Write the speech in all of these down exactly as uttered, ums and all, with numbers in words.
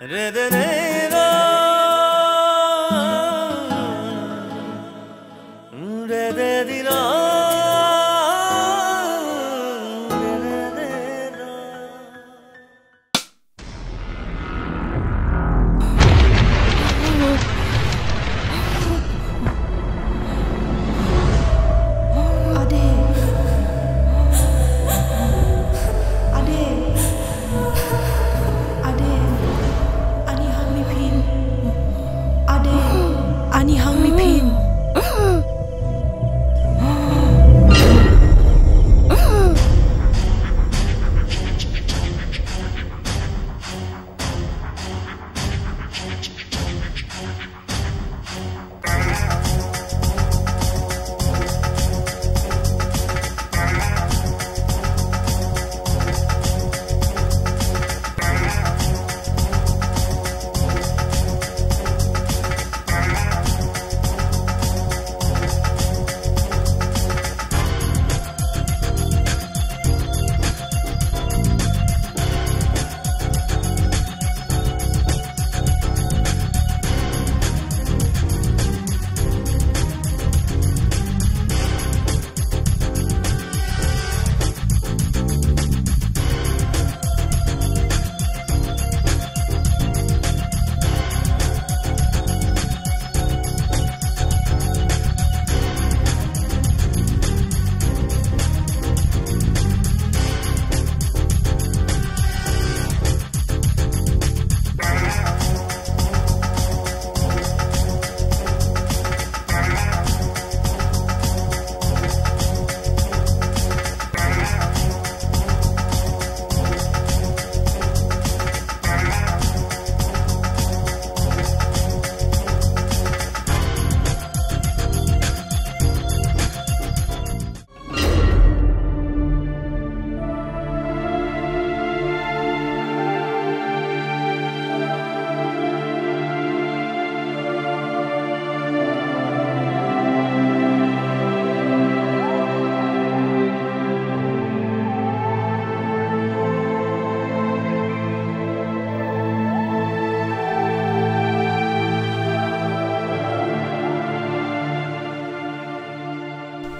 Re de re ra, re de di ra, re de re ra. Ade. Ade. Ade. Ani hang ni phin. Ade. Ani hang ni phin.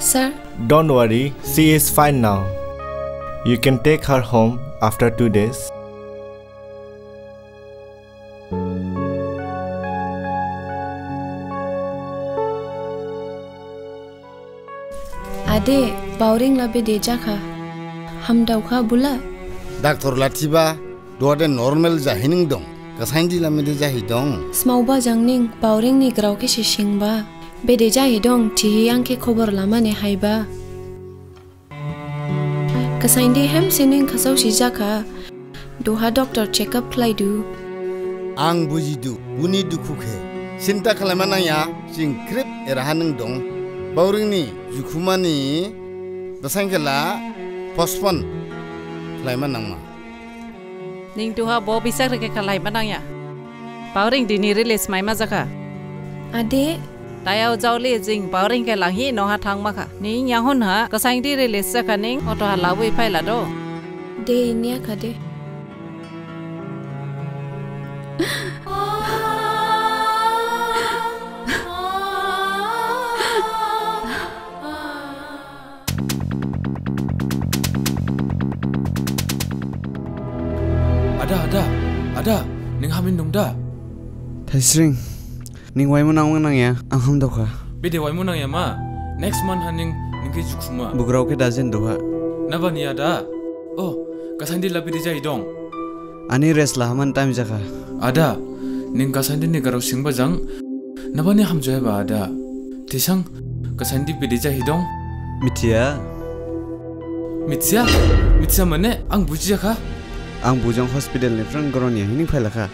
Sir? Don't worry, she is fine now. You can take her home after two days. Ade, Baoring la bede jakha? Hamdaokha bula? Doctor la thiba, duha de normal jahi ning dong. Kasaindi la bede jahi dong? Smaoba jang ning Baoring ni grao khe se singba. Bede jahi dong, thihi ang khe khobor lamane haiba. Kasaindi hamsining khasaosi jakha. Duha doctor check up khlaidu. Ang bujidu, buni dukhu khe. Sinta khlaima nangya, jing khrip eraha ning dong. Baoring ni jukhumani basain khe la postpone khlaima nangma. Ning duha bo bisar khe khlaima nangya. Baoring dini release maima jakha. Ade. Tayao jaoli jing Baoring khe langhi noha thangma kha. Ning yahon ha Kasaindi release jakha ning auto ha labui phaila do. De niya kha de. Ada, ada, ada, ning hamin dong da? Thaisring, ning waimu nangma nangya, ang hamdaokha. Bede waimu nangya ma? Next month ha ning, ning khe jukhuma. Bo grao khe da jen duha. Nabani ada? Oh, Kasaindi la bede jahi dong? Ani rest lahaman time jakha. Ada, ning Kasaindi ni grao singba jang, nabani hamjaoyaba ada? Thisang, Kasaindi bede jahi dong? Mithiya. Mithiya? Mithiya mane, ang bujiyakha. Ang bojang hospital ni phrang goron yahi ning phailakha.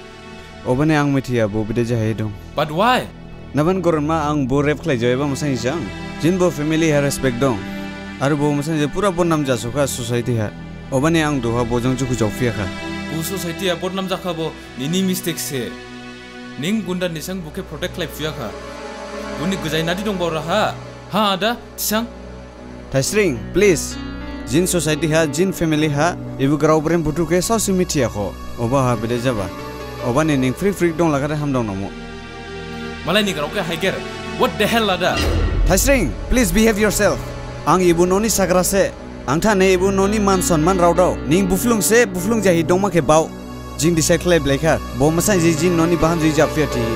Obani ang mithiya bo bede jahi dong. But why? Naban goron ma ang bo rape khlaijaoyaba masainjang. Jin bo family ha respect dong. Aro bo masainjang pura bodnam jasokha society ha. Obani ang duha bojang jukhu jaophiyakha. Bo society ha bodnam jakha bo nini mistake se. Ning gunda nisang bo khe protect khlaiphiyakha. Boni gajai nadi dong baoraha. Ha ada, thisang. Thaisring, please. Jin society ha, jin family ha, ebo grao brem buthu khe saosi mithiyakho. Oba ha bede jaba. Obani ning frik frik dong lakha de hamdao nangmu. Malai ni grao khe haiger. What the hell lada? Thaisring, please behave yourself. Ang ebo noh ni sagra se. Ang thane ebo noh ni man sonman raodao. Ning buphlung se, buphlung jahi dongma khe bao. Jing decide khlai blaikha. Bo masainjik jing noh ni bahamjik japhuya thihi.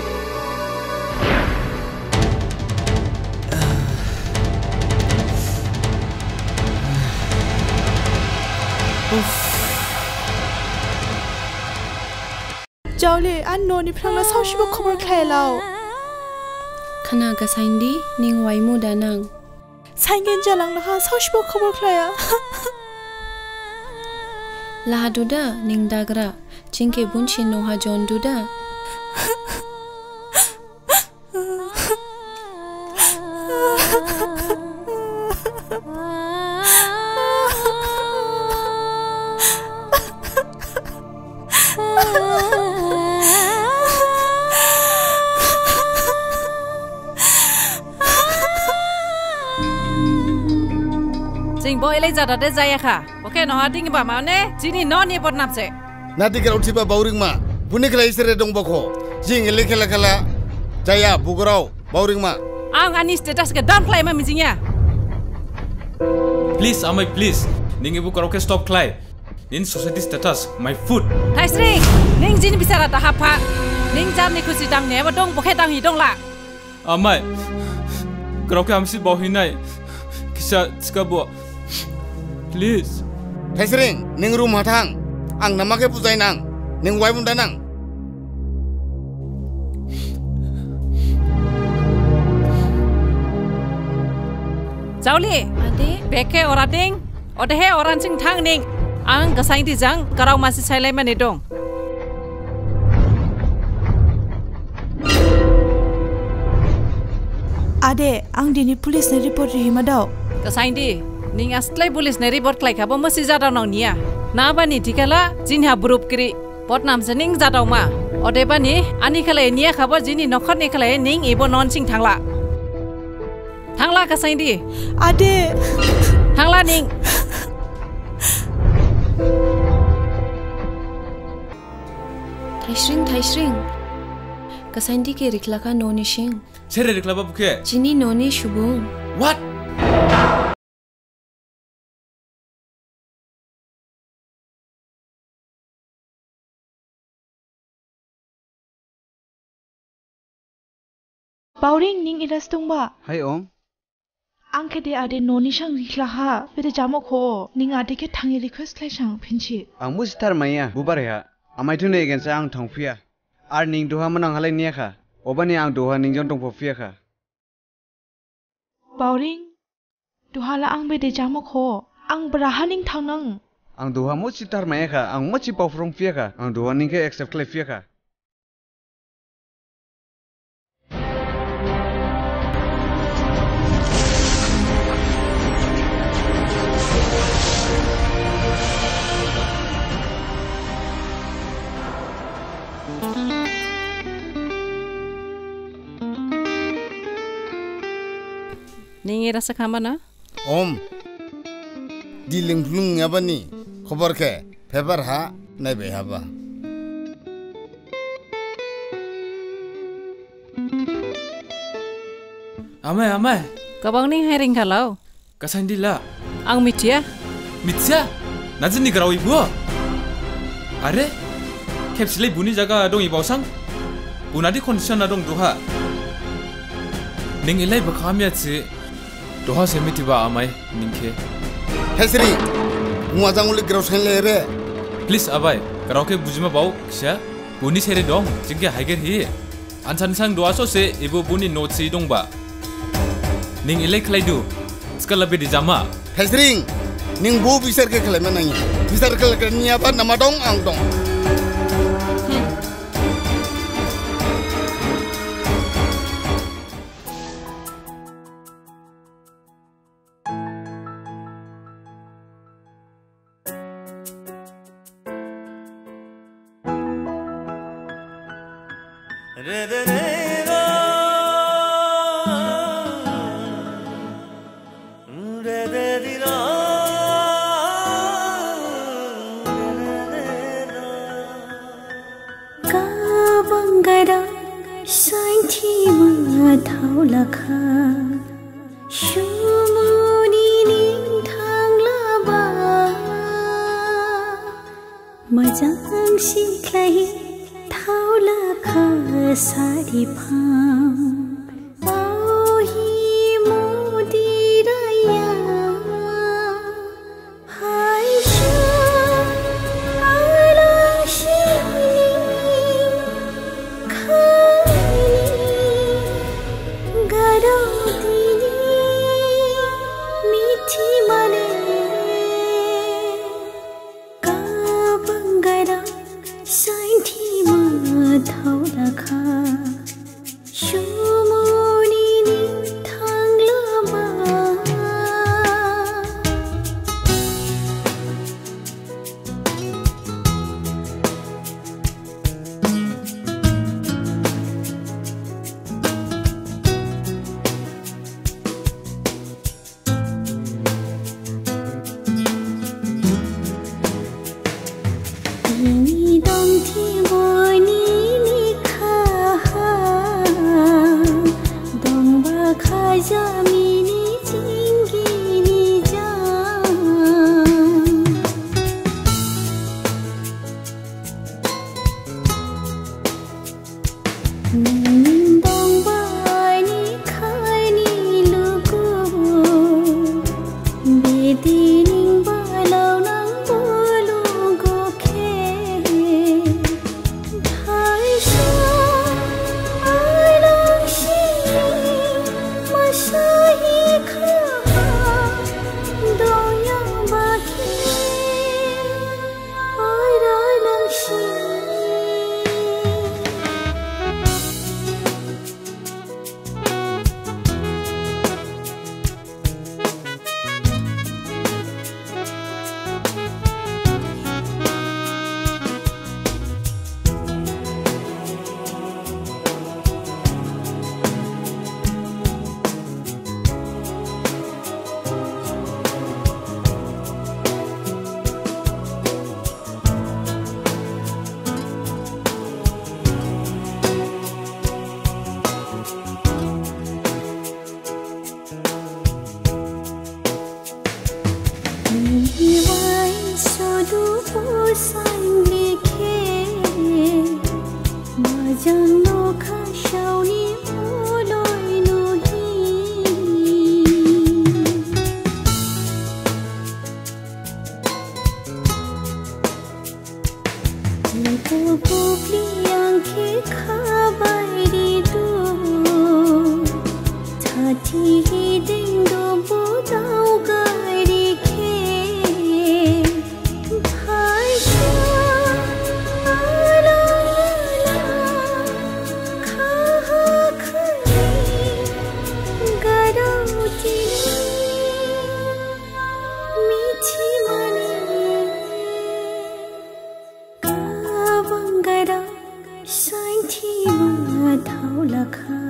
Jaole, ani noh ni phrang la saosibo khobor khlailao. Khna Gasaindi, ning waimu da nang. Saingen jalang naha saosibo khobor khlaiya. Laha duda, ning dagra, jing khe bunsi noha jon duda. Jing bo elei jada de jayakha. Bo khe noha dingba mane, jini noh ni bodnam se. Nadi grao thiba Baoringma, buni khlai sere dong bokho. Jing elei khela khela jaya, bo grao, Baoringma. Ang ani status khe down khlaima mijingya. Please, amai, please. Ning ebo grao khe stop khlai. Nini society status, my foot. Thaisring, ning jini bisara da hapha. Ning jarni khusi dangni ebo dong, bo khe danghi dongla. Amai, grao khe hamsi baohinai. Kisa thikhabo. Please. Thaisring, ning room ha thang. Ang nama khe bujainang. Ning waimu da nang. Jaole. Ade. Bag khe ora ding. Odehe oransing thang ning. Ang Gasaindi jang grao masi sailaimane dong. Ade, ang dini police ne report rihima dao. Gasaindi, ning aslai police ne report khlaikhabo masi jadao nang niya. Nabani thikhala, jinha burup kiri. Bodnam se ning jadaoma. Odebani, ani khlai niyakhabo jini nokhor ni khlai ning ebo noh sing thangla. Thangla Gasaindi. Ade. Thangla ning. Thaisring, Thaisring. Gasaindi khe rikhlakha noh ni sing. Sere rikhlaba bo khe? Jini noh ni subung. What? Baoring, ning eras dongba? Hai om. Ang khe de ade noh ni sang rikhlakha, bede jamo kho, ning ade khe thanghi request khlaisang phinsi. Ang musi tharmaiya, bubar ha, amai thune against ang thangphiya. Ar ning duha manang halai niyakha, obani ang duha ning jang dongphaphiyakha. Baoring, duhala ang bede jamo kho, ang braha ning thangnang. Ang duha musi tharmaiyakha, ang musi baophrongphiyakha, ang duha ning khe accept khlaiphiyakha. Ning era sa khamba na? Om. Di lingphlung yabani khobor khe paper ha naibai haba. Amai, amai. Gabang ning hai ringkhalao. Gasaindi la? Ang mithiya. Mithiya? Najini grao ibu? Are? Khepsilai buni jaga dong ibaosang? Bunadi condition na dong duha. Ning ilai bakhamya si. Duha se mithiba amai ning khe. Hesri, muajang uli grao sainle re. Please abai, grao khe bujima bao kisa. Buni sere dong, jing khe haiger hi. Ansan sang duha sose ibu buni noh si dongba. Ning ilai khlaidu, skala bedi jama. Hesring, ning bo bisar khe khlaima nangya. Bisar khe khlainiyaba nama dong ang dong. Sainthima thaolakha, sumuni ning thanglaba. Majang sikhlai thaolakha sari phang. Baohi mudiraya. Haisha alangsi khani gadao dini mithi mane. Gabang gadao sainthima thaolakha. Sumuni ning thanglaba. Ini dong thi boni ni khaha, dongba khaja mini jinggi ni jang. Ning dongba ni khaini lugu, bidi ning balao nang bolu gokhe. Thaisa alangsi masahi khaha doya bakhe. Aira langsi. Ni wai sodu posan likhe, majang nokha saoni oloi nuhi. Ningkho bubli ang khe khabai ridu, thati hiding do bo daogai rikhe. Thaisa alala khaha khani gadao dini mithi mane. Gabang gadao sainthima thaolakha.